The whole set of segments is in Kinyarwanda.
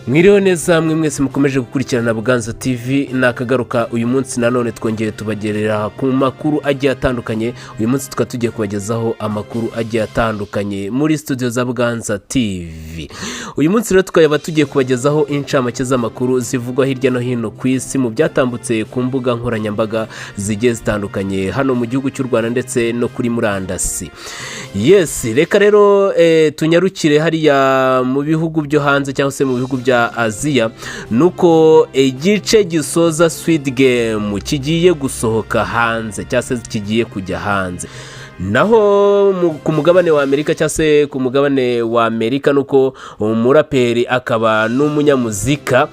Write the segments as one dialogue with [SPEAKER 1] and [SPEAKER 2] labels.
[SPEAKER 1] Mwiriwe neza mwe mwese mukomeje gukurikirana Buganza TV, nakagaruka. Uyu munsi nanone twongeye tubagerera ku makuru agiye atandukanye. Uyu munsi tukaba tugiye kubagezaho amakuru agiye atandukanye muri studio za Buganza TV. Uyu munsi rero tukaba tugiye kubagezaho incamake z'amakuru zivugwa hirya no hino ku isi, mu byatambutse ku mbuga nkoranyambaga zigiye zitandukanye hano mu gihugu cy'u Rwanda ndetse no kuri murandasi. Yes, reka rero tunyarukire hariya mu bihugu byo hanze cyangwa se mu bihugu bya Aziya, nuko igice gisoza Squid Game kigiye gusohoka hanze cyangwa se kigiye kujya hanze. Naho ku mugabane wa Amerika cyangwa se ku mugabane wa Amerika, nuko umuraperi akaba n'umunyamuzika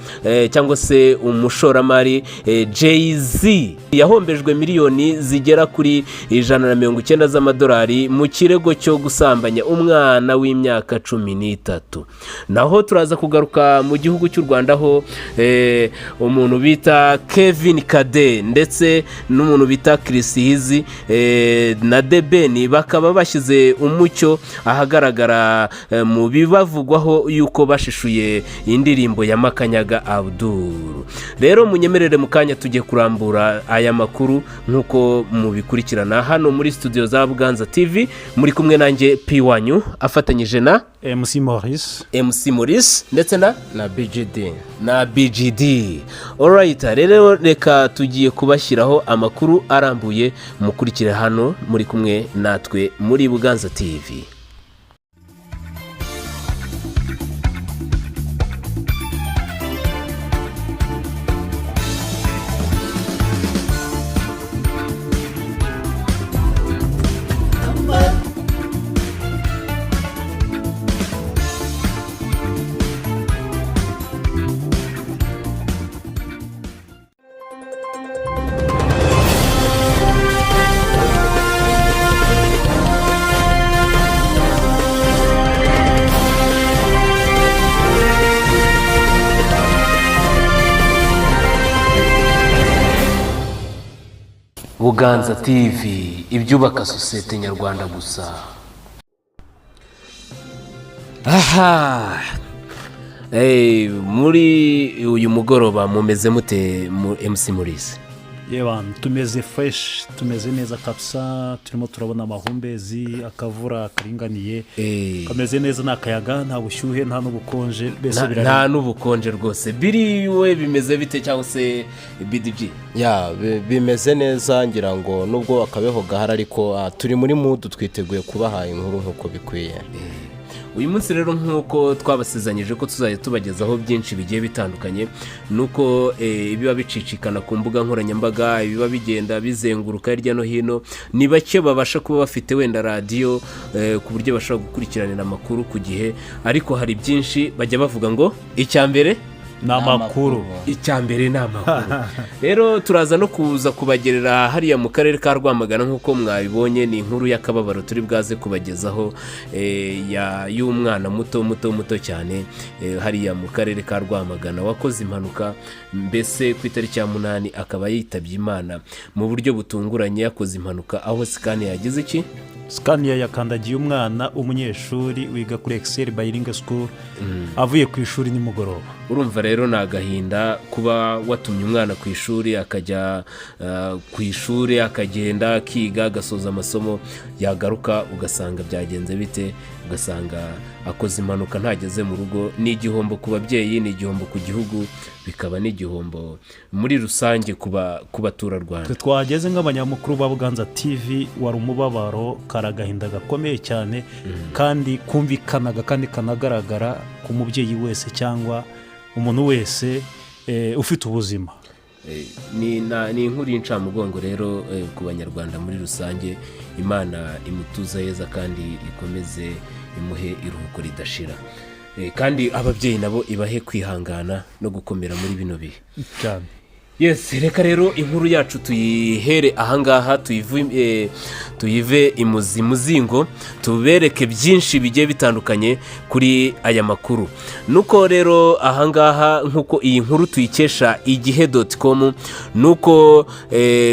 [SPEAKER 1] cyangwa se umushoramari Jay-Z yahombejwe miliyoni zigera kuri 190 z'amadolari mu kirego cyo gusambanya umwana w'imyaka 13. Naho turaza kugaruka mu gihugu cy'u Rwanda, aho umuntu bita Kevin Kade ndetse n'umuntu bita Chriss Eazy na The Ben bakaba bashyize umucyo ahagaragara mu bibavugwaho yuko bashishuye indirimbo ya Makanyaga Abdul. Rero munyemerere mu kanya tugiye kurambura aya makuru nk'uko mubikurikirana hano muri studio za Buganza TV. Muri kumwe nanjye P wanyu afatanyije na
[SPEAKER 2] MC Maurice.
[SPEAKER 1] MC Maurice ndetse na
[SPEAKER 3] na BGD.
[SPEAKER 1] Na BGD. Alright, rero reka tugiye kubashyiraho amakuru arambuye, mukurikire hano muri kumwe natwe muri Buganza TV. Buganza TV, ibyubaka sosiyete nyarwanda gusa. Aha muri uyu mugoroba mumeze mute mu MC Maurice?
[SPEAKER 2] Yewe, tumeze fresh, tumeze neza kabisa. Turimo turabona amahumbezi, akavura karinganiye, kameze neza, nta kayaga, nta bushyuhe, nta n'ubukonje mbese.
[SPEAKER 1] Nta n'ubukonje rwose. Biri we bimeze bite cyangwa se BDG?
[SPEAKER 3] Ya, bimeze neza. Ngira ngo nubwo akabeho gahari, ariko turi muri mood, twiteguye kubaha inkuru nk'uko bikwiye.
[SPEAKER 1] Uyu munsi rero, nk'uko twabasezanyije ko tuzajya tubagezaho byinshi bigiye bitandukanye, nuko biba bicicikana ku mbuga nkoranyambaga, biba bigenda bizenguruka hirya no hino. Ni bake babasha kuba bafite wenda radiyo ku buryo bashobora gukurikiranira amakuru ku gihe, ariko hari byinshi bajya bavuga ngo icya mbere
[SPEAKER 2] ni amakuru.
[SPEAKER 1] Icya mbere ni amakuru. Rero turaza no kuza kubagerera hariya mu karere ka Rwamagana. Nk'uko mwabibonye, ni inkuru y'akababaro turi bwaze kubagezaho y'umwana muto muto muto cyane hariya mu karere ka Rwamagana wakoze impanuka, mbese ku itariki ya 8 akaba yitabye Imana mu buryo butunguranye. Yakoze impanuka aho Scania yagize iki?
[SPEAKER 2] Scania yakandagiye umwana w'umunyeshuri wiga kuri Excel Bilingual School avuye ku ishuri nimugoroba.
[SPEAKER 1] Urumva rero ni agahinda kuba watumye umwana ku ishuri, akajya ku ishuri, akagenda akiga, agasoza amasomo, yagaruka ugasanga byagenze bite? Ugasanga akoze impanuka, ntageze mu rugo. Ni igihombo ku babyeyi, ni igihombo ku gihugu, bikaba n'igihombo muri rusange ku baturarwanda.
[SPEAKER 2] Twe twahageze nk'abanyamakuru ba Buganza TV, wari umubabaro, kari agahinda gakomeye cyane kandi kumvikanaga kandi kanagaragara ku mubyeyi wese cyangwa umuntu wese ufite ubuzima.
[SPEAKER 1] Ni inkuru y'incamugongo rero ku Banyarwanda muri rusange. Imana imutuza heza kandi ikomeze imuhe iruhuko ridashira. Kandi ababyeyi nabo ibahe kwihangana no gukomera muri bino bihe.
[SPEAKER 2] Cyane.
[SPEAKER 1] Yes, reka rero inkuru yacu tuyihere ahangaha, tuyive imuzi muzingo, tubereke byinshi bigiye bitandukanye kuri aya makuru. Nuko rero ahangaha, nk'uko iyi nkuru tuyikesha igihe.com, nuko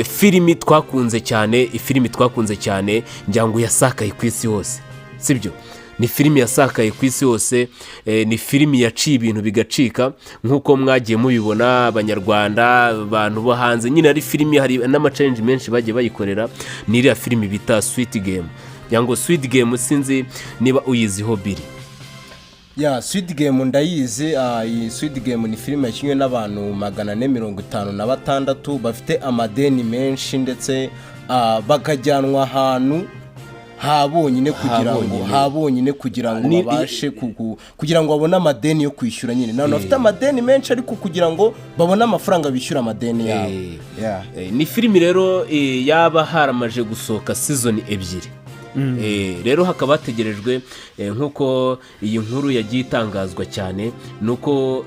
[SPEAKER 1] filimi twakunze cyane, ifilimi twakunze cyane ngira ngo yasakaye ku isi hose, sibyo? Ni filimi yasakaye ku isi hose, ni filimi yaciye ibintu bigacika nk'uko mwagiye mubibona, Abanyarwanda, abantu bo hanze nyine. Ari filimi, hari n'ama challenge menshi bagiye bayikorera. Ni iriya filimi bita Squid Game cyangwa Squid Game, sinzi niba uyiziho, Biri.
[SPEAKER 3] Ya, Squid Game ndayizi. Iyi Squid Game ni filime yakinwe n'abantu 456 bafite amadeni menshi, ndetse bakajyanwa ahantu ha bonyine kugira ngo
[SPEAKER 1] bonyine.
[SPEAKER 3] Ha bonyine kugira ngo babashe kugira ngo babone amadeni yo kwishyura nyine. Ni abantu bafite amadeni menshi, ariko kugira ngo babone amafaranga bishyura amadeni yabo. Yeah.
[SPEAKER 1] Ni filimi rero yaba haramaje gusohoka season 2. Rero hakaba hategerejwe, nk'uko iyi nkuru yagiye itangazwa cyane, ni uko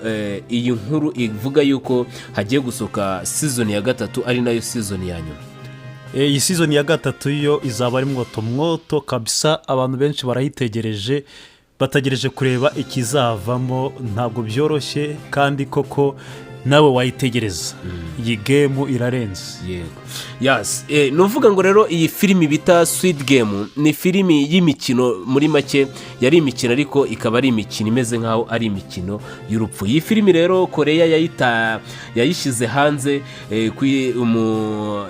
[SPEAKER 1] iyi nkuru ivuga yuko hagiye gusohoka season ya gatatu, ari nayo season ya nyuma.
[SPEAKER 2] Iyi season ya gatatu yo izaba ari mwoto mwoto kabisa. Abantu benshi barayitegereje, bategereje kureba ikizavamo. Ntabwo byoroshye, kandi koko nawe wayitegereza, iyi game irarenze.
[SPEAKER 1] Yego, yes. Ni uvuga ngo rero iyi filimi bita Squid Game ni filimi y'imikino. Muri make yari imikino, ariko ikaba ari imikino imeze nk'aho ari imikino y'urupfu. Iyi filimi rero Koreya yayishyize hanze,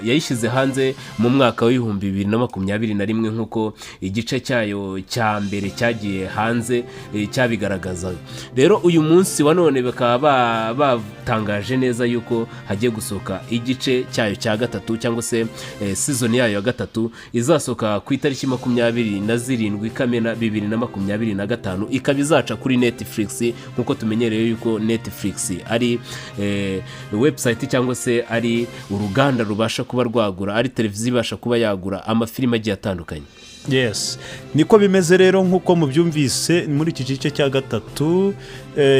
[SPEAKER 1] yayishyize hanze mu mwaka w'2021, nk'uko igice cyayo cya mbere cyagiye hanze cyabigaragazaga. Rero uyu munsi wa none bakaba batangaje neza yuko hagiye gusohoka igice cyayo cya gatatu, cyangwa se season yayo ya gatatu, izasohoka ku itariki 27 Kamena 2025, ikaba izaca kuri Netflix, nk'uko tumenyereye yuko Netflix ari website cyangwa se ari uruganda rubasha kuba rwagura, ari televiziyo ibasha kuba yagura amafilimi agiye atandukanye.
[SPEAKER 2] Yes, niko bimeze rero. Nk'uko mubyumvise, muri iki gice cya gatatu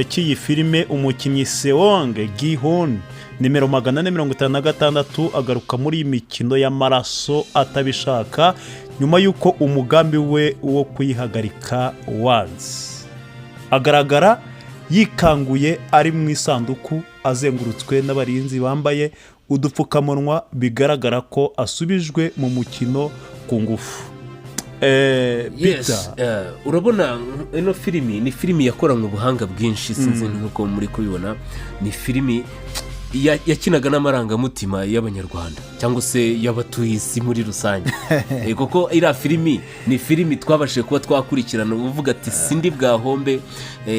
[SPEAKER 2] cy'iyi filime, umukinnyi Seong Gi-hun nimero 456 agaruka muri iyi mikino y'amaraso atabishaka, nyuma y'uko umugambi we wo kuyihagarika wanze. Agaragara yikanguye ari mu isanduku, azengurutswe n'abarinzi bambaye udupfukamunwa, bigaragara ko asubijwe mu mukino ku ngufu.
[SPEAKER 1] Yes.
[SPEAKER 2] Peter.
[SPEAKER 1] Urabona ino filimi ni filimi yakoranywe ubuhanga bwinshi, sinzi nk'uko muri kubibona. Ni filimi yakinaga n'amarangamutima y'Abanyarwanda cyangwa se y'abatuye isi muri rusange, kuko iriya filimi ni filimi twabashije kuba twakurikirana, uvuga ati sindi bwahombe,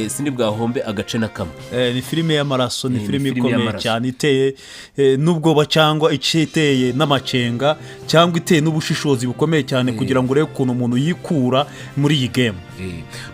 [SPEAKER 1] sindi bwahombe agace na kamwe.
[SPEAKER 2] Ni filime y'amaraso, ni
[SPEAKER 1] Ni
[SPEAKER 2] filime
[SPEAKER 1] filime
[SPEAKER 2] ikomeye
[SPEAKER 1] y'amaraso.
[SPEAKER 2] cyane, iteye n'ubwoba, cyangwa iteye n'amacenga, cyangwa iteye n'ubushishozi bukomeye cyane, kugira ngo urebe ukuntu umuntu yikura muri iyi game.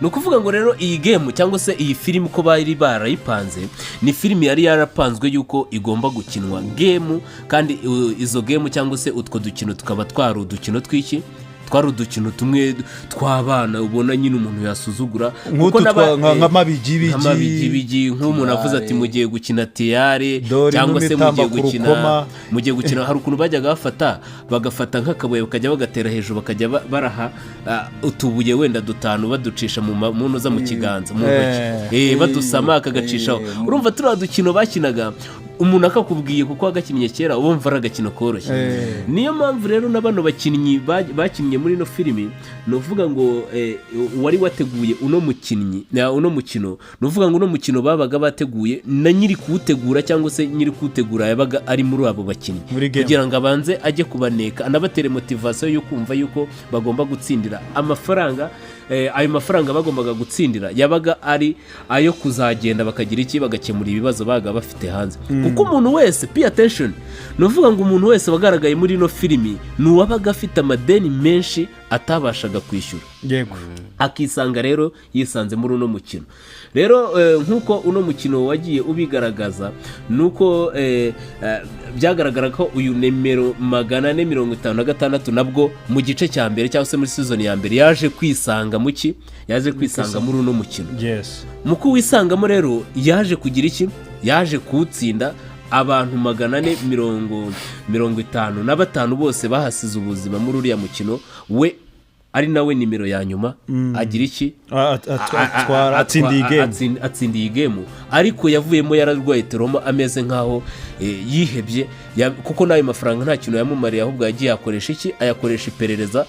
[SPEAKER 1] Ni ukuvuga ngo rero iyi game cyangwa se iyi filimi, uko bari barayipanze, ni filimi yari yarapanzwe yuko igomba gukinwa game, kandi izo game cyangwa se utwo dukino tukaba twari udukino tw'iki? Twari udukino tumwe tw'abana ubona nyine umuntu yasuzugura.
[SPEAKER 2] Nk'utu
[SPEAKER 1] Kuko
[SPEAKER 2] nka mabigibigi.
[SPEAKER 1] Nk'amabigibigi, nk'umuntu avuze ati
[SPEAKER 3] Tiyare.
[SPEAKER 1] Mugiye gukina tiyare,
[SPEAKER 2] Dore
[SPEAKER 1] cyangwa se
[SPEAKER 2] inuma
[SPEAKER 1] mugiye
[SPEAKER 2] itamba ku
[SPEAKER 1] gukina
[SPEAKER 2] rukoma.
[SPEAKER 1] Mugiye gukina, hari ukuntu bajyaga bafata, bagafata nk'akabuye, bakajya bagatera hejuru, bakajya baraha utubuye wenda dutanu, baducisha mu ntuza, mu kiganza, mu ntoki. Badusama akagacishaho. Urumva turiya dukino bakinaga, umuntu akakubwiye kuko wagakinnye kera, wumva ari agakino koroshye. Niyo mpamvu rero na bano bakinnyi bakinnye muri ino filimi, ni ukuvuga ngo uwari wateguye uno mukinnyi uno mukino, ni ukuvuga ngo uno mukino babaga bateguye na nyiri kuwutegura, cyangwa se nyiri kuwutegura yabaga ari muri abo bakinnyi,
[SPEAKER 2] Muri game.
[SPEAKER 1] kugira ngo abanze ajye kubaneka, anabatere motivation yo kumva yuko bagomba gutsindira amafaranga. Ayo mafaranga bagombaga gutsindira yabaga ari ayo kuzagenda bakagira iki? Bagakemura ibibazo babaga bafite hanze. Kuko umuntu wese, pay attention, ni ukuvuga ngo umuntu wese wagaragaye muri ino filimi ni uwabaga afite amadeni menshi atabashaga kwishyura, akisanga rero yisanze muri uno mukino. Rero nk'uko uno mukino wagiye ubigaragaza, ni uko byagaragara ko uyu nimero 456 nabwo mu gice cya mbere cyangwa se muri season ya mbere yaje kwisanga mu ki? Yaje kwisanga muri uno mukino. Mu kuwisangamo rero yaje kugira iki? Yaje kuwutsinda. Abantu magana ane mirongo itanu na batanu bose bahasize ubuzima muri uriya mukino we. Ari nawe nimero ya nyuma agira iki?
[SPEAKER 2] Atwara, atsindiye game.
[SPEAKER 1] Atsindiye game, ariko yavuyemo yararwaye trauma, ameze nkaho yihebye, kuko n'ayo mafaranga nta kintu yamumariye, ahubwo yagiye yakoresha iki? Ayakoresha iperereza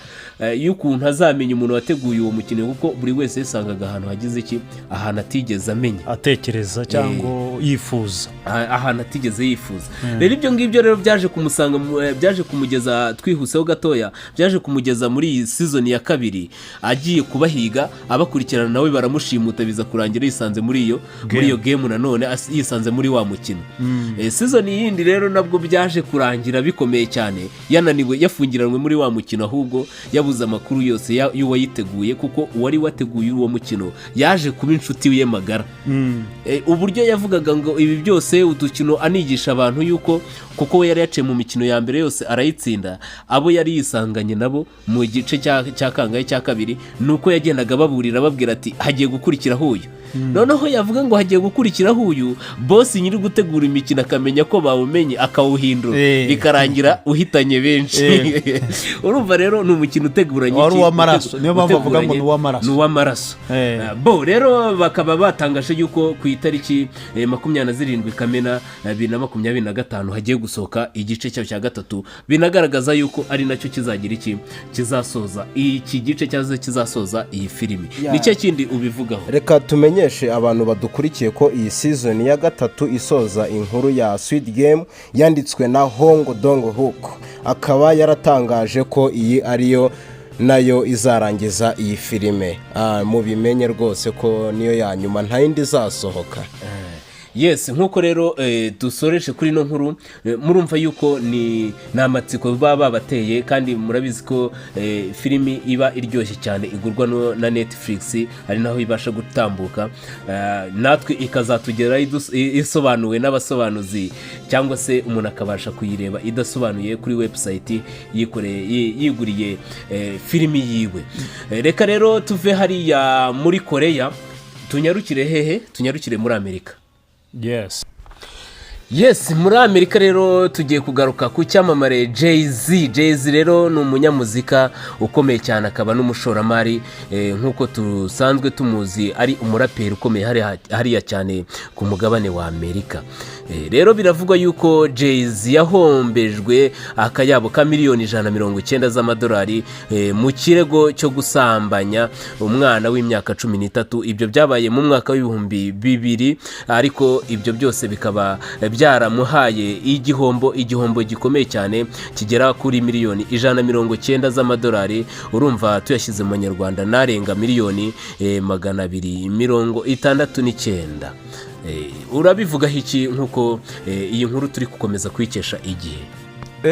[SPEAKER 1] y'ukuntu azamenya umuntu wateguye uwo mukino, kuko buri wese yisangaga ahantu hagize iki? Ahantu atigeze amenya,
[SPEAKER 2] atekereza cyangwa yifuza.
[SPEAKER 1] Ahantu atigeze yifuza. Rero ibyo ngibyo rero byaje kumusanga byaje kumugeza, twihuseho gatoya, byaje kumugeza muri iyi season ya kabiri agiye kubahiga, abakurikirana, nawe baramushimuta, biza kurangira yisanze muri iyo game nanone, yisanze muri wa mukino. Season yindi rero nabwo byaje kurangira bikomeye cyane, yananiwe, yafungiranwe muri wa mukino, ahubwo yabuze amakuru yose y'uwayiteguye, kuko uwari wateguye uwo mukino yaje kuba inshuti ye magara. Uburyo yavugaga ngo ibi byose udukino, anigisha abantu yuko, kuko we yari yaciye mu mikino ya mbere yose arayitsinda, abo yari yisanganye nabo mu gice cya kangahe, cya kabiri, ni uko yagendaga baburira, ababwira ati: "Hagiye gukurikiraho uyu." Noneho yavuga ngo hagiye gukurikiraho uyu, boss nyiri gutegura imikino akamenya ko bawumenye, akawuhindura, bikarangira uhitanye benshi. Urumva rero ni umukino uteguranye
[SPEAKER 2] Wari
[SPEAKER 1] iki?
[SPEAKER 2] uw'amaraso. Niyo mpamvu bavuga ngo
[SPEAKER 1] uteguranye-
[SPEAKER 2] ni uw'amaraso.
[SPEAKER 1] Ni uw'amaraso. Bo rero bakaba batangaje yuko ku itariki 27 Kamena 2025 hagiye gusohoka igice cyayo cya gatatu, binagaragaza yuko ari nacyo kizagira iki? Kizasoza iki gice cyangwa se kizasoza iyi filimi. Nicyo kindi ubivugaho?
[SPEAKER 3] Reka tumenyeshe abantu badukurikiye ko iyi season ya gatatu isoza inkuru ya Squid Game yanditswe na Hong Dong Hook, akaba yaratangaje ko iyi ariyo nayo izarangiza iyi filime. Mubimenye rwose ko niyo ya nyuma, nta yindi izasohoka.
[SPEAKER 1] Yes, nk'uko rero dusoreje kuri ino nkuru, murumva yuko ni amatsiko baba babateye, kandi murabizi ko filimi iba iryoshye cyane igurwa na Netflix, ari naho ibasha gutambuka. Natwe ikazatugeraho isobanuwe n'abasobanuzi, cyangwa se umuntu akabasha kuyireba idasobanuye kuri website yikoreye, yiguriye filimi yiwe. Reka rero tuve hariya muri Koreya, tunyarukire hehe? Tunyarukire muri Amerika.
[SPEAKER 2] Yes.
[SPEAKER 1] Yes, muri Amerika rero tugiye kugaruka ku cyamamare Jay-Z. Jay-Z rero ni umunyamuzika ukomeye cyane, akaba n'umushoramari, nk'uko dusanzwe tumuzi ari umuraperi ukomeye hariya cyane ku mugabane wa Amerika. Rero biravugwa yuko Jay-Z yahombejwe akayabo ka miliyoni 190 z'amadolari mu kirego cyo gusambanya umwana w'imyaka 13. Ibyo byabaye mu mwaka w'2000, ariko ibyo byose bikaba byaramuhaye igihombo gikomeye cyane kigera kuri miliyoni 190 z'amadolari. Urumva tuyashyize mu manyarwanda narenga miliyoni 269. Urabivugaho iki, nk'uko iyi nkuru turi gukomeza kuyikesha Igihe?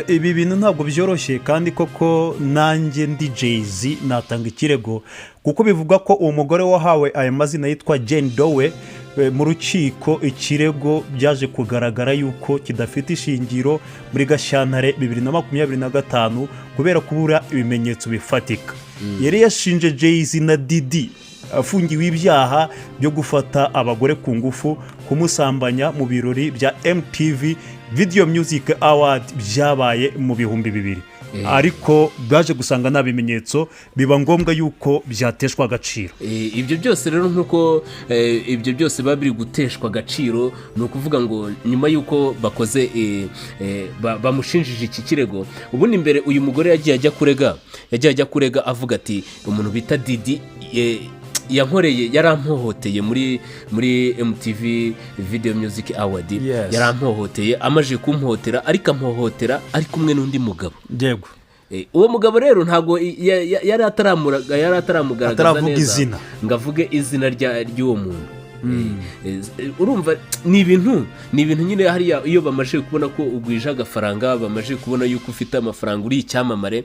[SPEAKER 2] Ibi bintu ntabwo byoroshye, kandi koko nanjye ndi Jay-Z natanga ikirego, kuko bivugwa ko uwo mugore wahawe aya mazina yitwa Jane Doe. Mu rukiko ikirego byaje kugaragara yuko kidafite ishingiro muri Gashyantare 2025 kubera kubura ibimenyetso bifatika. Yari yashinje Jay-Z na Diddy, afungiwe ibyaha byo gufata abagore ku ngufu, kumusambanya mu birori bya MTV Video Music Award byabaye mu 2000, ariko baje gusanga nta bimenyetso, biba ngombwa yuko byateshwa agaciro.
[SPEAKER 1] Ibyo byose rero, nk'uko ibyo byose biba biri guteshwa agaciro, ni ukuvuga ngo nyuma y'uko bakoze bamushinjije iki kirego, ubundi mbere uyu mugore yagiye ajya kurega avuga ati umuntu bita Diddy yankoreye, yarampohoteye muri MTV Video Music Award. Yarampohoteye, amaze kumpohotera, ariko ampohotera ari kumwe n'undi mugabo. Uwo mugabo rero ntabwo yari ataramugaragaza
[SPEAKER 2] Ataravuga
[SPEAKER 1] neza
[SPEAKER 2] izina.
[SPEAKER 1] ngo avuge izina ry'uwo muntu. Urumva ni ibintu nyine hariya iyo bamaze kubona ko ugwije agafaranga, bamaze kubona yuko ufite amafaranga, uri icyamamare,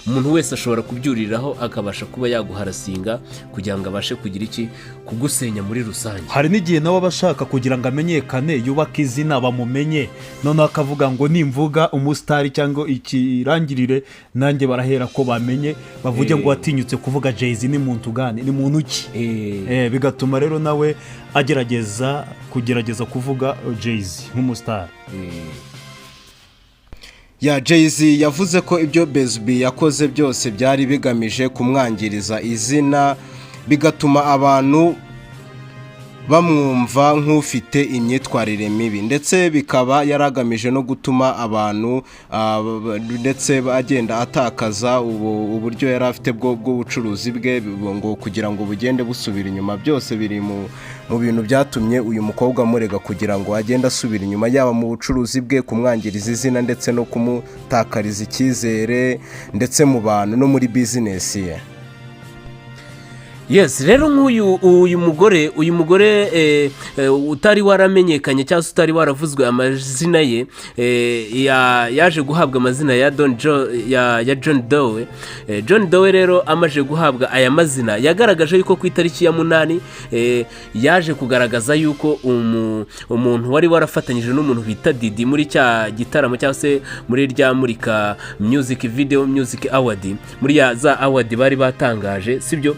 [SPEAKER 1] umuntu wese ashobora kubyuriraho akabasha kuba yaguharasinga kugira ngo abashe kugira iki? Kugusenya muri rusange.
[SPEAKER 2] Hari n'igihe nawe aba ashaka kugira ngo amenyekane, yubake izina, bamumenye, noneho akavuga ngo nimvuga umusitari cyangwa ikirangirire, nanjye barahera ko bamenye, bavuge ngo watinyutse kuvuga Jay-Z ni muntu ugane, ni muntu ki? Bigatuma rero nawe agerageza kugerageza kuvuga Jay-Z nk'umusitari.
[SPEAKER 3] Ya, Jay-Z yavuze ko ibyo Buzbee yakoze byose byari bigamije kumwangiriza izina, bigatuma abantu bamwumva nk'ufite imyitwarire mibi, ndetse bikaba yaragamije no gutuma abantu ndetse agenda atakaza uburyo yari afite bw'ubucuruzi bwe, ngo kugira ngo bugende busubira inyuma. Byose biri mu bintu byatumye uyu mukobwa amurega, kugira ngo agende asubira inyuma, yaba mu bucuruzi bwe, kumwangiriza izina, ndetse no kumutakariza icyizere, ndetse mu bantu no muri bizinesi ye.
[SPEAKER 1] Yes, rero nk'uyu uyu mugore utari waramenyekanye cyangwa se utari waravuzwe amazina ye, yaje guhabwa amazina ya Don Jo, ya John Doe. John Doe rero amaze guhabwa aya mazina, yagaragaje yuko ku itariki ya 8 yaje kugaragaza yuko umuntu wari warafatanyije n'umuntu bita Diddy muri cya gitaramo, cyangwa se muri rya murika Music Video Music Award, muri ya za award bari batangaje, sibyo?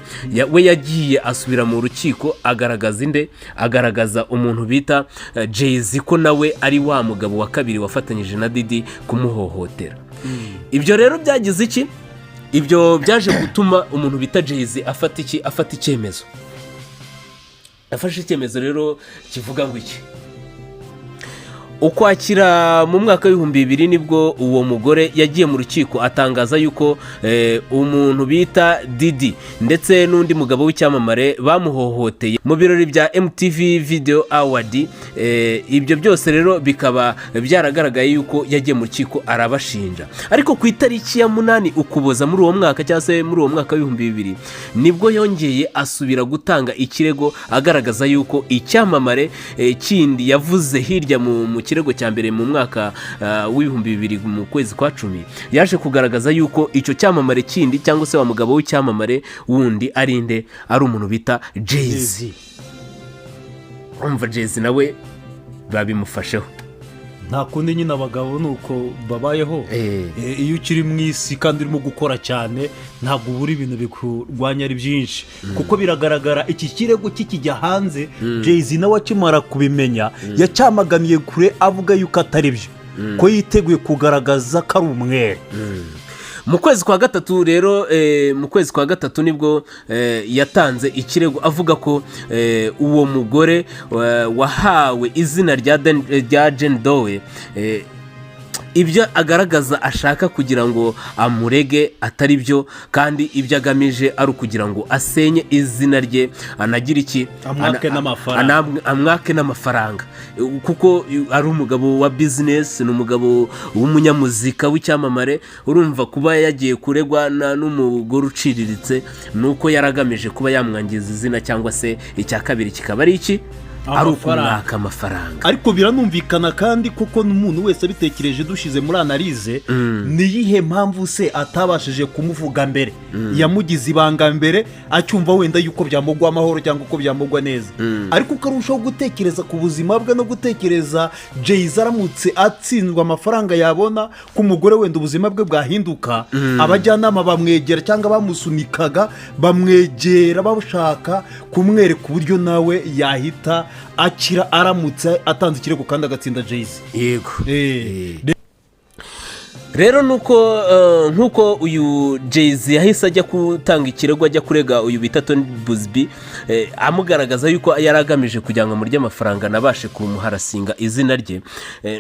[SPEAKER 1] We yagiye asubira mu rukiko, agaragaza inde? Agaragaza umuntu bita Jay-Z, ko nawe ari wa mugabo wa kabiri wafatanyije na Diddy kumuhohotera. Ibyo rero byagize iki? Ibyo byaje gutuma umuntu bita Jay-Z afata iki? Afata icyemezo. Afashe icyemezo rero kivuga ngo iki? Ukwakira mu mwaka w'2000 nibwo uwo mugore yagiye mu rukiko, atangaza yuko umuntu bita Diddy ndetse n'undi mugabo w'icyamamare bamuhohoteye mu birori bya MTV Video Award. Ibyo byose rero bikaba byaragaragaye yuko yagiye mu rukiko arabashinja. Ariko ku itariki ya 8 Ukuboza muri uwo mwaka, cyangwa se muri uwo mwaka w'2000, nibwo yongeye asubira gutanga ikirego, agaragaza yuko icyamamare kindi yavuze hirya mu kirego cya mbere mu mwaka w'2000 mu kwezi kwa 10, yaje kugaragaza yuko icyo cyamamare kindi, cyangwa se wa mugabo w'icyamamare wundi, ari inde? Ari umuntu bita Jay-Z. Urumva Jay-Z nawe babimufasheho.
[SPEAKER 2] Nta kundi nyine, abagabo ni uko babayeho. Iyo ukiri mu isi kandi urimo gukora cyane, ntabwo ubura ibintu bikurwanya ari byinshi, kuko biragaragara iki kirego kikijya hanze, Jay-Z nawe akimara kubimenya yacyamaganiye kure, avuga yuko atari byo, ko yiteguye kugaragaza ko ari umwere.
[SPEAKER 1] Mu kwezi kwa gatatu rero, mu kwezi kwa gatatu nibwo yatanze ikirego, avuga ko uwo mugore wahawe izina rya Jane Doe, ibyo agaragaza ashaka kugira ngo amurege atari byo, kandi ibyo agamije ari ukugira ngo asenye izina rye, anagire iki?
[SPEAKER 2] Amwake n'amafaranga.
[SPEAKER 1] Amwake n'amafaranga, kuko ari umugabo wa bizinesi, ni umugabo w'umunyamuzika w'icyamamare. Urumva kuba yagiye kuregwa n'umugore uciriritse, ni uko yaragamije kuba yamwangiza izina, cyangwa se icya kabiri kikaba ari iki? Ari
[SPEAKER 2] Amafaranga.
[SPEAKER 1] ukumwaka amafaranga.
[SPEAKER 2] Ariko biranumvikana kandi, kuko n'umuntu wese abitekereje, dushyize muri analyse, ni iyihe mpamvu se atabashije kumuvuga mbere? Yamugize ibanga mbere, acyumva wenda yuko byamugwa amahoro cyangwa uko byamugwa neza. Ariko ukarushaho gutekereza ku buzima bwe no gutekereza Jay-Z aramutse atsinzwe, amafaranga yabona ku mugore, wenda ubuzima bwe bwahinduka. Abajyanama bamwegera cyangwa bamusunikaga bamwegera, bashaka kumwereka uburyo nawe yahita akira aramutse atanze ikirego kandi agatsinda Jay-Z.
[SPEAKER 1] Yego. Rero nuko nk'uko uyu Jay-Z yahise ajya gutanga ikirego, ajya kurega uyu bita Tony Buzbee, amugaragaza yuko yari agamije kugira ngo amurye amafaranga, anabashe kumuharasinga izina rye.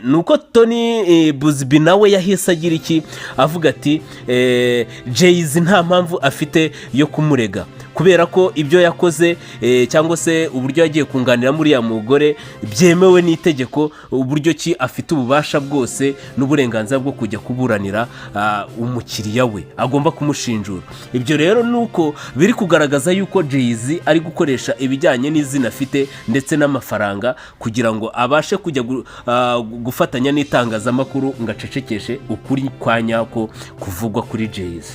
[SPEAKER 1] Nuko Tony Buzbee nawe yahise agira iki? Avuga ati Jay-Z nta mpamvu afite yo kumurega, kubera ko ibyo yakoze cyangwa se uburyo yagiye kunganira uriya mugore byemewe n'itegeko, uburyo ki afite ububasha bwose n'uburenganzira bwo kujya kuburanira umukiriya we, agomba kumushinjura. Ibyo rero ni uko biri kugaragaza yuko Jay-Z ari gukoresha ibijyanye n'izina afite ndetse n'amafaranga kugira ngo abashe kujya gufatanya n'itangazamakuru ngo acecekeshe ukuri kwa nyako kuvugwa kuri Jay-Z.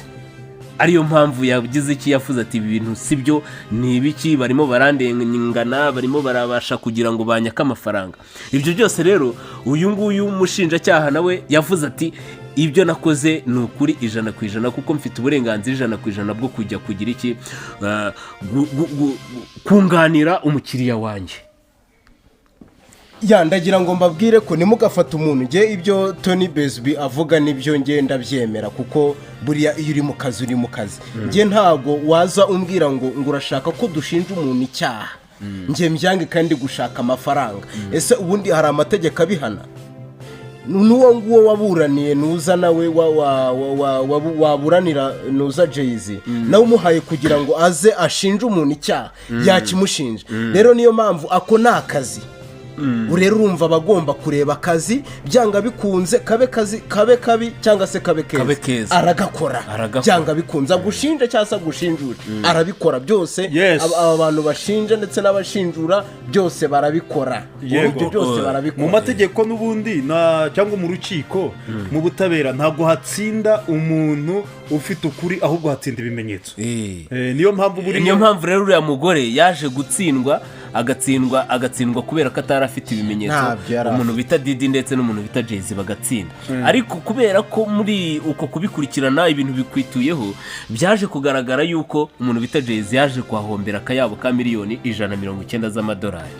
[SPEAKER 1] Ariyo mpamvu yagize iki? Yavuze ati ibi bintu si byo, ni ibiki? Barimo barandengana, barimo barabasha kugira ngo banyake amafaranga. Ibyo byose rero, uyu nguyu mushinjacyaha nawe yavuze ati ibyo nakoze ni ukuri 100%, kuko mfite uburenganzira 100% bwo kujya kugira iki? Kunganira umukiriya wanjye.
[SPEAKER 3] Ya, ndagira ngo mbabwire ko ntimugafate umuntu. Nge ibyo Tony Bezby avuga nibyo, nge ndabyemera, kuko buriya iyo uri mu kazi, uri mu kazi. Nge ntabwo waza umbwira ngo urashaka ko dushinja umuntu icyaha, nge mbyange kandi gushaka amafaranga. Ese ubundi hari amategeko abihana? N'uwo nguwo waburaniye nuza nawe waburanira nuza Jay-Z, nawe umuhaye kugira ngo aze ashinje umuntu icyaha, yakimushinja. Rero niyo mpamvu ako ni akazi. Rero urumva abagomba kureba akazi, byanga bikunze, kabe kazi, kabe kabi cyangwa se kabe
[SPEAKER 1] Kabe
[SPEAKER 3] keza,
[SPEAKER 1] keza.
[SPEAKER 3] aragakora.
[SPEAKER 1] Aragakora.
[SPEAKER 3] Byanga bikunze, agushinja cyangwa se agushinjure, arabikora byose. Aba bantu bashinja ndetse n'abashinjura byose barabikora. Ibyo byose barabikora.
[SPEAKER 2] Mu mategeko n'ubundi cyangwa mu rukiko, mu butabera, ntabwo hatsinda umuntu ufite ukuri, ahubwo hatsinda ibimenyetso. Niyo mpamvu buri
[SPEAKER 1] Niyo mpamvu rero uriya mugore yaje gutsindwa, agatsindwa kubera ko atari afite ibimenyetso.
[SPEAKER 3] Ntabyo yari.
[SPEAKER 1] Umuntu bita Diddy ndetse n'umuntu bita Jay-Z bagatsinda, ariko kubera ko muri uko kubikurikirana ibintu bikwituyeho, byaje kugaragara yuko umuntu bita Jay-Z yaje kuhahombera akayabo ka miliyoni 190 z'amadolari.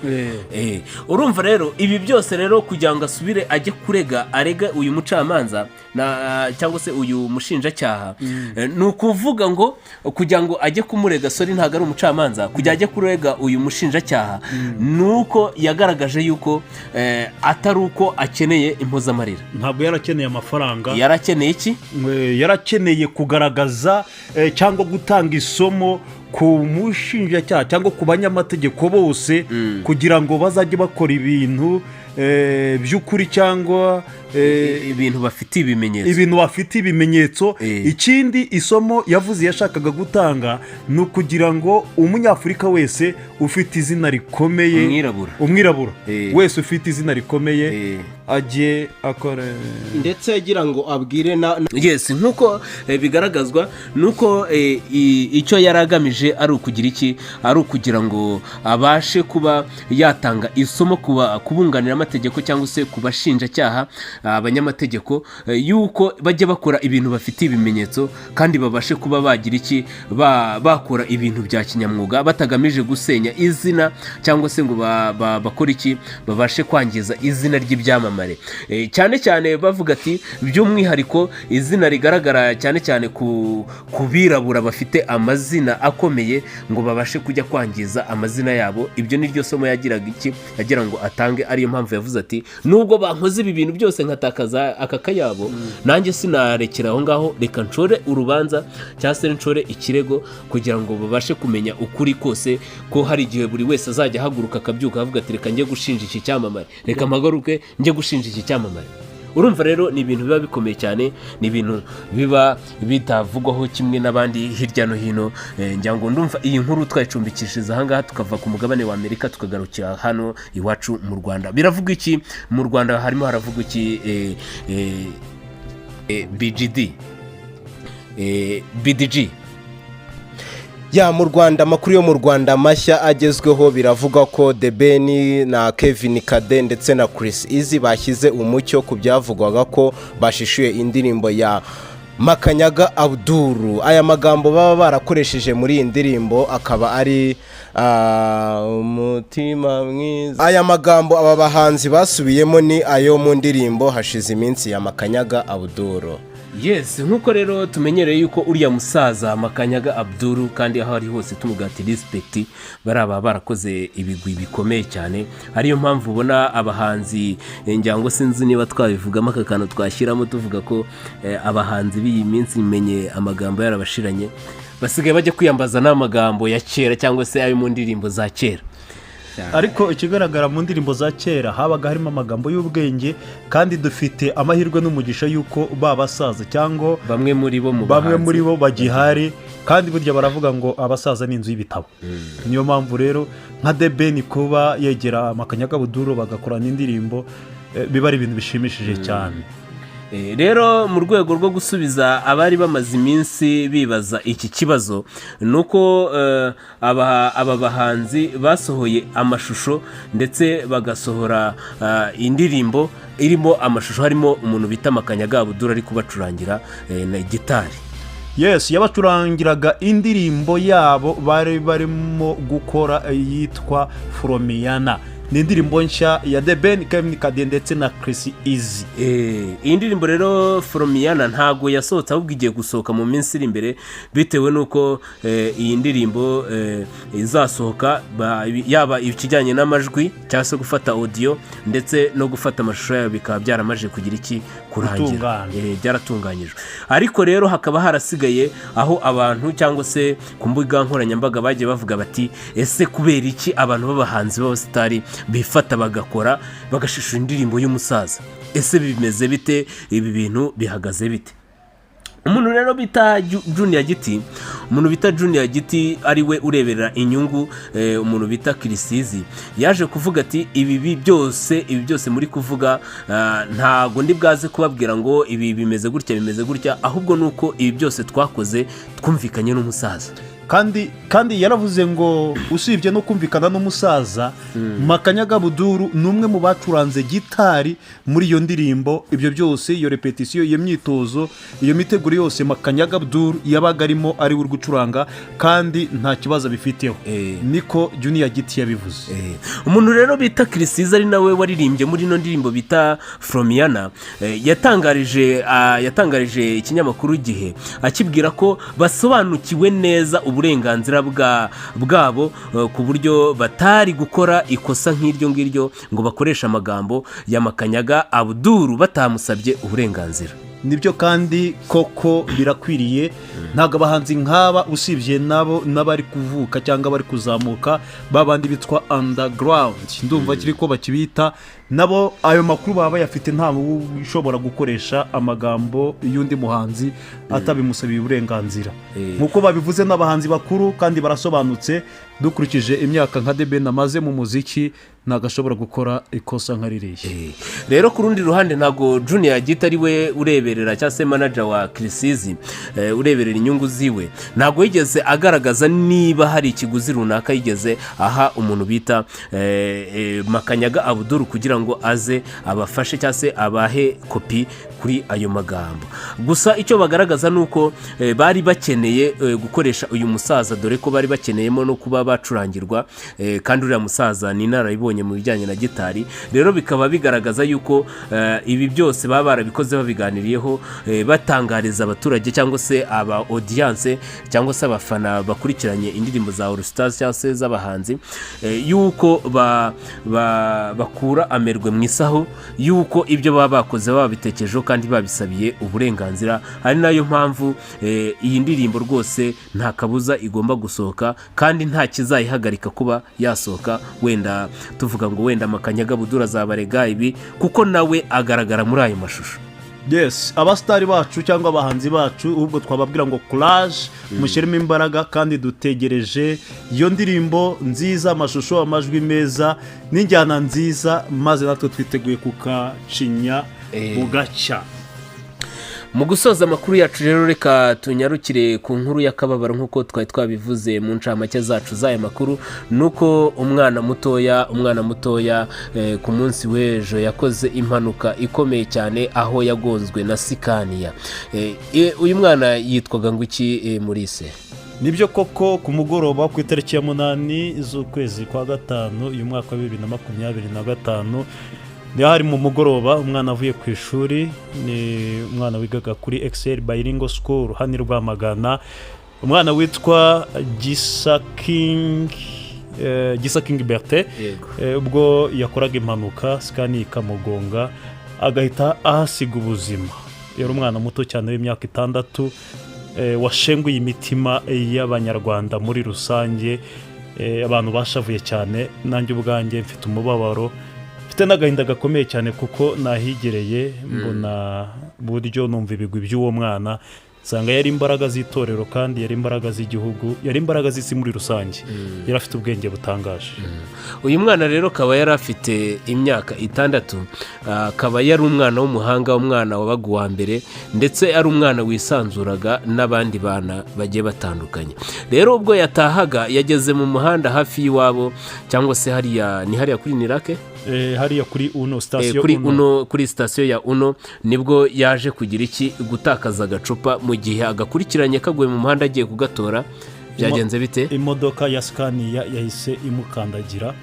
[SPEAKER 1] Urumva rero ibi byose rero, kugira ngo asubire ajye kurega, arega uyu mucamanza cyangwa se uyu mushinjacyaha, ni ukuvuga ngo kugira ngo ajye kumurega, sorry, ntabwo ari umucamanza, kugira ajye kurega uyu mushinjacyaha, ni uko yagaragaje yuko atari uko akeneye impozamarira.
[SPEAKER 2] Ntabwo yarakeneye amafaranga.
[SPEAKER 1] Yarakeneye iki?
[SPEAKER 2] Yarakeneye kugaragaza cyangwa gutanga isomo ku mushinjacyaha cyangwa ku banyamategeko bose, kugira ngo bazajye bakora ibintu by'ukuri cyangwa
[SPEAKER 1] ibintu bafitiye ibimenyetso.
[SPEAKER 2] Ibintu bafite ibimenyetso. Ikindi isomo yavuze yashakaga gutanga ni ukugira ngo umunyafurika wese ufite izina rikomeye,
[SPEAKER 1] Umwirabura.
[SPEAKER 2] umwirabura wese ufite izina rikomeye, ajye akora.
[SPEAKER 3] Ndetse yagira ngo abwire na
[SPEAKER 1] Yes, nk'uko bigaragazwa nuko icyo yari agamije ari ukugira iki? Ari ukugira ngo abashe kuba yatanga isomo ku bunganira amategeko cyangwa se ku bashinjacyaha, abanyamategeko, yuko bajya bakora ibintu bafitiye ibimenyetso kandi babashe kuba bagira iki? Bakora ibintu bya kinyamwuga batagamije gusenya izina cyangwa se ngo bakore iki? Babashe kwangiza izina ry'ibyamamare. Cyane cyane bavuga ati by'umwihariko izina rigaragara cyane cyane ku birabura bafite amazina akomeye, ngo babashe kujya kwangiza amazina yabo. Ibyo ni ryo somo yagiraga iki? Yagira ngo atange. Ariyo mpamvu yavuze ati nubwo bankoze ibi bintu byose nkatakaza aka kayabo, nanjye sinarekera aho ngaho, reka nshore urubanza cyangwa se nshore ikirego kugira ngo babashe kumenya ukuri kose, ko hari igihe buri wese azajya ahaguruka akabyuka avuga ati reka njye gushinja iki cyamamare, reka mpagaruke njye gushinja iki cyamamare. Urumva rero ni ibintu biba bikomeye cyane, ni ibintu biba bitavugwaho kimwe n'abandi hirya no hino. Ngira ngo ndumva iyi nkuru twayicumbikishiriza ahangaha, tukava ku mugabane wa Amerika tukagarukira hano iwacu mu Rwanda. Biravuga iki mu Rwanda? Harimo haravuga iki? BGD, BDG.
[SPEAKER 3] Ya, mu Rwanda, amakuru yo mu Rwanda mashya agezweho, biravugwa ko The Ben na Kevin Kade ndetse na Chriss Eazy bashyize umucyo ku byavugwaga ko bashishuye indirimbo ya Makanyaga Abdul. Aya magambo baba barakoresheje muri iyi ndirimbo akaba ari umutima mwiza. Aya magambo aba bahanzi basubiyemo ni ayo mu ndirimbo hashize iminsi ya Makanyaga Abdul.
[SPEAKER 1] Yes, nk'uko rero tumenyereye yuko uriya musaza Makanyaga Abdul, kandi aho ari hose tumugati respect, baraba barakoze ibigwi bikomeye cyane. Ariyo mpamvu ubona abahanzi, ngira ngo sinzi niba twabivugamo aka kantu twashyiramo tuvuga ko abahanzi b'iyi minsi menye amagambo yarabashiranye, basigaye bajya kwiyambaza n'amagambo ya kera cyangwa se ayo mu ndirimbo za kera.
[SPEAKER 2] Ariko ikigaragara, mu ndirimbo za kera habaga harimo amagambo y'ubwenge, kandi dufite amahirwe n'umugisha y'uko ba basaza cyangwa
[SPEAKER 1] bamwe muri bo mu
[SPEAKER 2] bamwe
[SPEAKER 1] bahanzi
[SPEAKER 2] muri bo bagihari. Kandi burya baravuga ngo abasaza ni inzu y'ibitabo. Niyo mpamvu rero nka The Ben kuba yegera Makanyaga Abdul bagakorana indirimbo, biba ari ibintu bishimishije cyane.
[SPEAKER 1] Rero mu rwego rwo gusubiza abari bamaze iminsi bibaza iki kibazo, ni uko aba bahanzi basohoye amashusho ndetse bagasohora indirimbo irimo amashusho, harimo umuntu bita Makanyaga Abdul ari kubacurangira na gitari.
[SPEAKER 2] Yes, yabacurangiraga indirimbo yabo bari barimo gukora, yitwa Foromiyana. Ni indirimbo nshya ya The Ben, Kevin Kade ndetse na Chriss Eazy.
[SPEAKER 1] Iyi ndirimbo rero Foromiyana ntago yasohotse, ahubwo igiye gusohoka mu minsi iri imbere, bitewe n'uko iyi ndirimbo izasohoka yaba ikijyanye n'amajwi cyangwa se gufata audio ndetse no gufata amashusho yayo bikaba byaramaze kugira iki, kurangira.
[SPEAKER 2] Gutungana.
[SPEAKER 1] Byaratunganyijwe, ariko rero hakaba harasigaye aho abantu cyangwa se ku mbuga nkoranyambaga bagiye bavuga bati: "Ese kubera iki abantu b'abahanzi b'abasitari bifata bagakora, bagashishura indirimbo y'umusaza? Ese bimeze bite? Ibi bintu bihagaze bite?" Umuntu rero bita Junior Giti, umuntu bita Junior Giti ari we ureberera inyungu umuntu bita Chriss Eazy, yaje kuvuga ati: "Ibi byose, ibi byose muri kuvuga, ntago ndi bwaze kubabwira ngo ibi bimeze gutya, bimeze gutya, ahubwo ni uko ibi byose twakoze twumvikanye n'umusaza."
[SPEAKER 2] Kandi yaravuze ngo usibye no kumvikana n'umusaza, Makanyaga Abdul ni umwe mu bacuranze gitari muri iyo ndirimbo. Ibyo byose, iyo répétition, iyo myitozo, iyo miteguro yose, Makanyaga Abdul yabaga arimo, ari we uri gucuranga, kandi nta kibazo abifiteho. Niko Junior Giti yabivuze.
[SPEAKER 1] Umuntu rero bita Chriss Eazy, ari nawe waririmbye muri ino ndirimbo bita Foromiyana, yatangarije ikinyamakuru Igihe akibwira ko basobanukiwe neza uburenganzira bwabo, ku buryo batari gukora ikosa nk'iryo ngiryo ngo bakoreshe amagambo ya Makanyaga Abdul batamusabye uburenganzira.
[SPEAKER 2] Nibyo kandi koko birakwiriye. Ntabwo abahanzi nk'aba, usibye nabo n'abari kuvuka cyangwa bari kuzamuka, babandi bitwa underground, ndumva kiri ko bakibita, nabo ayo makuru baba bayafite. Nta ushobora gukoresha amagambo y'undi muhanzi atabimusabiye uburenganzira. Nk'uko babivuze, n'abahanzi bakuru kandi barasobanutse. Dukurikije imyaka nka The Ben amaze mu muziki, ntabwo ashobora gukora ikosa nka ririya.
[SPEAKER 1] Rero ku rundi ruhande, ntabwo Junior Giti, ari we ureberera cyangwa se manager wa Chriss Eazy, ureberera inyungu ziwe, ntabwo yigeze agaragaza niba hari ikiguzi runaka yigeze aha umuntu bita Makanyaga Abdul kugira ngo aze abafashe cyangwa se abahe kopi kuri ayo magambo. Gusa icyo bagaragaza ni uko bari bakeneye gukoresha uyu musaza, dore ko bari bakeneyemo no kuba bacurangirwa, kandi uriya musaza ni inararibonye mu bijyanye na gitari. Rero bikaba bigaragaza yuko ibi byose baba barabikoze babiganiriyeho, batangariza abaturage cyangwa se aba audience cyangwa se abafana bakurikiranye indirimbo za All Stars cyangwa se z'abahanzi, yuko bakura amerwe mu isaho, yuko ibyo baba bakoze babitekerejeho kandi babisabiye uburenganzira. Ari nayo mpamvu iyi ndirimbo rwose nta kabuza igomba gusohoka, kandi nta kizayihagarika kuba yasohoka. Wenda tuvuga ngo wenda Makanyaga Abdul azabarega ibi, kuko nawe agaragara muri ayo mashusho.
[SPEAKER 2] Yes, abasitari bacu cyangwa abahanzi bacu, ahubwo twababwira ngo courage, mushyiremo imbaraga, kandi dutegereje iyo ndirimbo nziza, amashusho, amajwi meza n'injyana nziza, maze natwe twiteguye kukacinya bugacya.
[SPEAKER 1] Mu gusoza amakuru yacu rero, reka tunyarukire ku nkuru y'akababaro. Nk'uko twari twabivuze mu ncamake zacu z'aya makuru, ni uko umwana mutoya ku munsi w'ejo yakoze impanuka ikomeye cyane, aho yagonzwe na Scania. Uyu mwana yitwaga ngo iki, Murise?
[SPEAKER 2] Nibyo koko, ku mugoroba ku itariki ya 8 z'ukwezi kwa 5 uyu mwaka wa 2025, niho hari mu mugoroba, umwana avuye ku ishuri. Ni umwana wigaga kuri Excel Bilingual School hano i Rwamagana, umwana witwa Gisa King, Gisa King Bertin. Ubwo yakoraga impanuka, Scania ikamugonga agahita ahasiga ubuzima. Yari umwana muto cyane w'imyaka 6, washenguye imitima y'Abanyarwanda muri rusange. Abantu bashavuye cyane. Nanjye ubwanjye mfite umubabaro, mfite n'agahinda gakomeye cyane, kuko nahigereye mbona buryo numva ibigwi by'uwo mwana, nsanga yari imbaraga z'itorero, kandi yari imbaraga z'igihugu, yari imbaraga z'isi muri rusange. Yari afite ubwenge butangaje.
[SPEAKER 1] Uyu mwana rero akaba yari afite imyaka 6, akaba yari umwana w'umuhanga, umwana wabaga uwa mbere, ndetse ari umwana wisanzuraga n'abandi bana bagiye batandukanye. Rero ubwo yatahaga, yageze mu muhanda hafi y'iwabo, cyangwa se hariya ni hariya kuri Nirake.
[SPEAKER 2] Hariya kuri Uno, sitasiyo.
[SPEAKER 1] Kuri
[SPEAKER 2] Uno.
[SPEAKER 1] Uno, kuri sitasiyo ya Uno, nibwo yaje kugira iki, gutakaza agacupa mu gihe agakurikiranye kaguye mu muhanda agiye kugatora. Byagenze bite?
[SPEAKER 2] Imodoka ya Scania yahise imukandagira.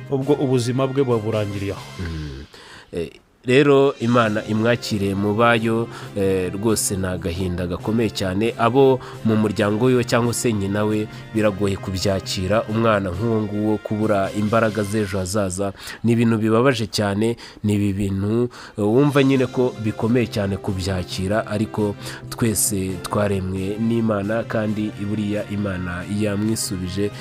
[SPEAKER 2] Ubwo ubuzima bwe buba burangiriye aho.
[SPEAKER 1] Rero Imana imwakire mu bayo. Rwose ni agahinda gakomeye cyane. Abo mu muryango we cyangwa se nyina we, biragoye kubyakira. Umwana nk'uwo nguwo kubura imbaraga z'ejo hazaza ni ibintu bibabaje cyane. Ni ibi bintu wumva nyine ko bikomeye cyane kubyakira, ariko twese twaremwe n'Imana, kandi buriya Imana yamwisubije.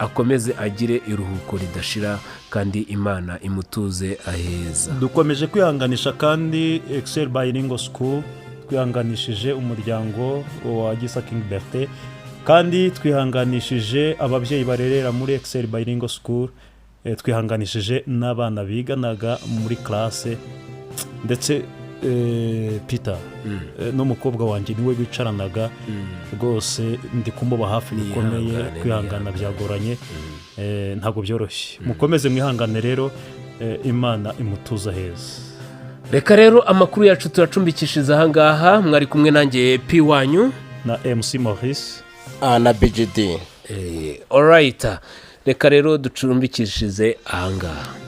[SPEAKER 1] Akomeze agire iruhuko ridashira, kandi Imana imutuze aheza.
[SPEAKER 2] Dukomeje kwihanganisha kandi Excel Bilingual School, twihanganishije umuryango wa Gisa King Bertin, kandi twihanganishije ababyeyi barerera muri Excel Bilingual School, twihanganishije n'abana biganaga muri classe, ndetse Peter, n'umukobwa wanjye niwe bicaranaga. Rwose ndi kumuba hafi bikomeye.
[SPEAKER 1] Niyihangane,
[SPEAKER 2] Kwihangana
[SPEAKER 1] niyihangane.
[SPEAKER 2] byagoranye, ntabwo byoroshye. Mukomeze mwihangane rero, Imana imutuza heza.
[SPEAKER 1] Reka rero amakuru yacu turacumbikishiriza ahangaha. Mwari kumwe nanjye P wanyu
[SPEAKER 2] na MC Maurice
[SPEAKER 3] Na BGD.
[SPEAKER 1] Alright, reka rero ducumbikishirize ahangaha.